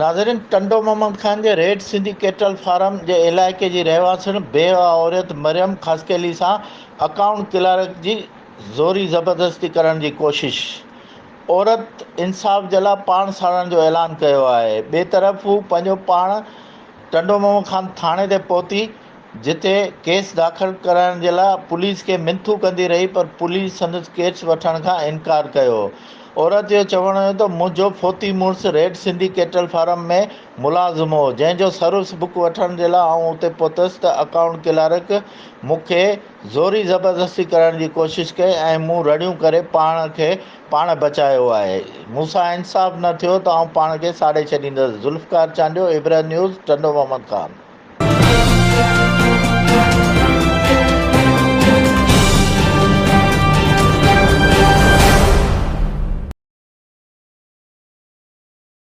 ناظرين ٽنڊو محمد خان جي red Sindhi cattle farm جي علائقي جي رهواسڻ بيوه عورت مريم خاصخيلي سان اڪائونٽ ڪلارڪ جي زوري زبردستي ڪرڻ جي ڪوشش عورت انصاف جي لاء پاڻ ساڙڻ جو اعلان ڪيو آهي ٻئي طرف هو پنهنجو پاڻ ٽنڊو محمد خان ٿاڻي تي پهتي جتي ڪيس داخل ڪرائڻ جي لاء پوليس کي منٿون ڪندي رهي پر پوليس سندس ڪيس وٺڻ کان انڪار ڪيو. عورت جو چوڻ هيو ته منهنجو فوتي مڙس ريڊ سنڌي ڪيٽل فارم ۾ ملازم هو جنهن جو سروس بڪ وٺڻ جي لاء آئون اتي پهتس ته اڪائونٽ ڪلارڪ مون کي زوري زبردستي ڪرڻ جي ڪوشش ڪئي ۽ مون رڙيون ڪري پاڻ کي پاڻ بچايو آهي مون سان انصاف نه ٿيو ته آئون پاڻ کي ساڙي ڇڏيندس، ذوالفقار چانڊيو، عبرت نيوز، ٽنڊو محمد خان.